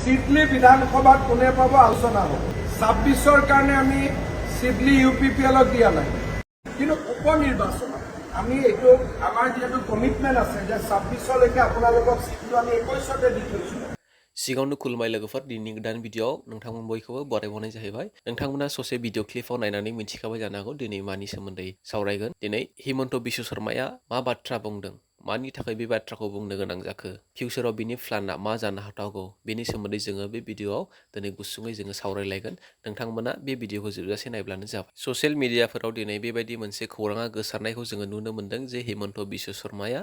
সিডলি বিধানসভাত কোনে পাব আলোচনা হ'ব 26ৰ কাৰণে আমি সিডলি ইউপিপিএলক দিয়া নাই কিন্তু উপনিৰ্বাচন আমি এইটো আমাৰ যেটো কমিটমেন্ট আছে যে 26লৈকে আপোনালোকক সিটটো আমি 21তে দি থৈছো सिगाङावनो खुलुमबाय लोगोफोर दिनैनि गोदान भिडिअ'आव नोंथांमोन बयखौबो बरायबावनाय जाहैबाय नोंथांमोना ससे भिडिअ क्लिपआव नायनानै मिथिखाबाय जानो हागौ दिनै मानि सोमोन्दै सावरायगोन दिनै हिमन्त बिश्व शर्माया मा बाथ्रा बुंदों मानि थाखाय बे बाथ्राखौ बुंनो गोनां जाखो फिउचाराव बिनि प्लानआ मा जानो हाथावगौ बेनि सोमोन्दै जोङो बे भिडिअ'आव दिनै गुसुङै जोङो सावरायलायगोन नोंथांमोना बे भिडिअ'खौ जोबजासे नायब्लानो जाबाय ससियेल मिडियाफोराव दिनै बेबायदि मोनसे खौराङा गोसारनायखौ जोङो नुनो मोन्दों जे हिमन्त बिश्व शर्माया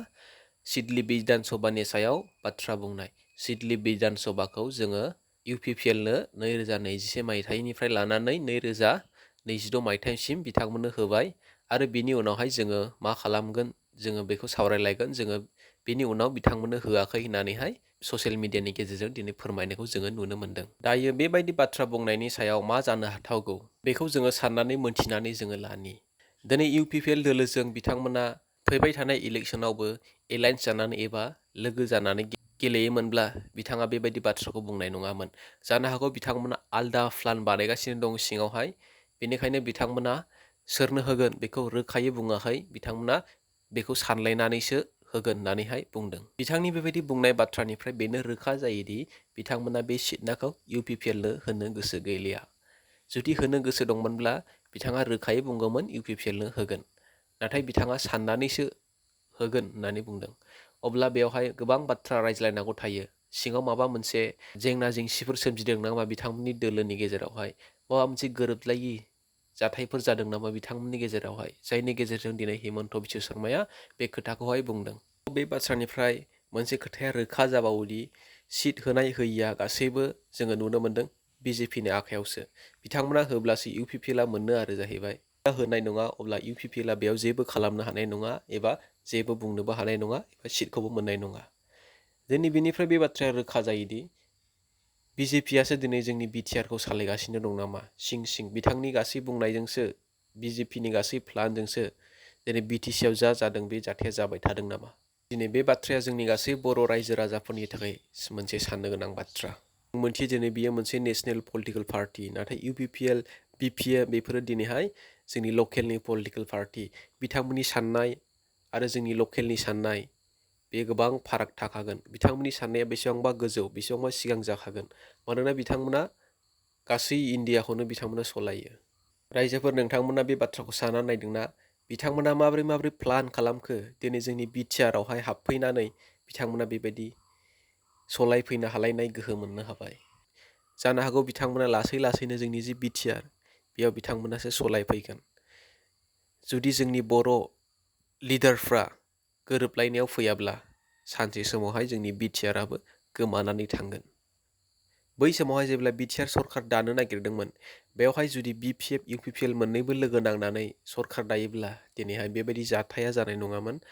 सिडली बिधान सभानि सायाव बाथ्रा बुंनाय सिडली बिधान सभाखौ जोङो इउपिपिएलनो 2021 मायथाइनिफ्राय लानानै 2022 मायथाइसिम बिथांमोननो होबाय आरो बिनि उनावहाय जोङो मा खालामगोन जोङो बेखौ सावरायलायगोन जोङो बिनि उनाव बिथांमोननो होआखै होननानैहाय ससियेल मिडियानि गेजेरजों दिनै फोरमायनायखौ जोङो नुनो मोन्दों दायो बेबायदि बाथ्रा बुंनायनि सायाव मा जानो हाथावगौ बेखौ जोङो साननानै मोनथिनानै जोङो लानि दिनै इउपिपिएल दोलोजों बिथांमोना फैबाय थानाय इलेक्सनावबो एलायन्स जानानै एबा लोगो जानानै गेलेयोमोनब्ला बिथाङा बेबायदि बाथ्राखौ बुंनाय नङामोन जानो हागौ बिथांमोना आलदा प्लान बानायगासिनो दं सिङावहाय बेनिखायनो बिथांमोना सोरनो होगोन बेखौ रोखायै बुङाखै बिथांमोना बेखौ सानलायनानैसो होगोन होननानैहाय बुंदों बिथांनि बेबायदि बुंनाय बाथ्रानिफ्राय बेनो रोखा जायोदि बिथांमोना बे सिटनाखौ इउपिपिएलनो होनो गोसो गैलिया जुदि होनो गोसो दंमोनब्ला बिथाङा रोखायै बुंगौमोन इउपिपिएलनो होगोन नाथाय बिथाङा साननानैसो होगोन होननानै बुंदों अब्ला बेवहाय गोबां बाथ्रा रायज्लायनांगौ थायो सिङाव माबा मोनसे जेंना जेंसिफोर सोमजिदों नामा बिथांमोननि दोलोनि गेजेरावहाय माबा मोनसे गोरोबलायि जाथायफोर जादों नामा बिथांमोननि गेजेरावहाय जायनि गेजेरजों दिनै हिमन्त बिश्व शर्माया बे खोथाखौहाय बुंदों बे बाथ्रानिफ्राय मोनसे खोथाया रोखा जाबावोदि सिट होनाय होयिया गासैबो जोङो नुनो मोन्दों बिजेपिनि आखायावसो बिथांमोना होब्लासो इउपिपिएलआ मोननो आरो जाहैबाय होनाय नङा अब्ला इउपिपिएलआ बेयाव जेबो खालामनो हानाय नङा एबा जेबो बुंनोबो हानाय नङा एबा सिटखौबो मोननाय नङा दिनै बेनिफ्राय बे बाथ्राया रोखा जायोदि बिजेपियासो दिनै जोंनि बिटिआरखौ सालायगासिनो दं नामा सिं सिं बिथांनि गासै बुंनायजोंसो बिजेपिनि गासै प्लानजोंसो दिनै बिटिसिआव जा जादों बे जाथाया जाबाय थादों नामा दिनै बे बाथ्राया जोंनि गासै बर' रायजो राजाफोरनि थाखाय मोनसे साननो गोनां बाथ्रा मोनसे दिनै बियो मोनसे नेशनेल पलिटिकेल पार्टि नाथाय इउपिपिएल बिपिए बेफोरो दिनैहाय जोंनि लकेलनि पलिटिकेल पार्टि बिथांमोननि साननाय आरो जोंनि लकेलनि साननाय बे गोबां फाराग थाखागोन बिथांमोननि साननाया बेसेबांबा गोजौ बेसेबांबा सिगां जाखागोन मानोना बिथांमोना गासै इन्डियाखौनो बिथांमोना सलायो रायजोफोर नोंथांमोना बे बाथ्राखौ सानना नायदोंना बिथांमोना माबोरै प्लान खालामखो दिनै जोंनि बिटिआरआवहाय हाबफैनानै बिथांमोना बेबायदि सलायफैनो हालायनाय गोहो मोननो हाबाय जानो हागौ बिथांमोना लासै लासैनो जोंनि जि बिटिआर बेयाव बिथांमोनासो सलायफैगोन जुदि जोंनि बर' लिडारफ्रा गोरोबलायनायाव फैयाब्ला सानसे समावहाय जोंनि बिटिआरआबो गोमानानै थांगोन बै समावहाय जेब्ला बिटिआर सरखार दानो नागिरदोंमोन बेवहाय जुदि बिपिएफ इउपिपिएल मोननैबो लोगो नांनानै सरखार दायोब्ला दिनैहाय बेबायदि जाथाया जानाय नङामोन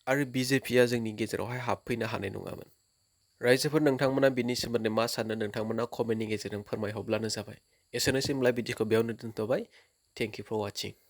आरो बिजेपिया जोंनि गेजेरावहाय हाबफैनो हानाय नङामोन रायजोफोर नोंथांमोना बिनि सोमोन्दै मा सानो नोंथांमोना कमेन्टनि गेजेरजों फोरमायहरब्लानो जाबाय एसेनोसै होनब्ला भिडिअखौ बेयावनो दोनथ'बाय थेंक इउ फर वाचिं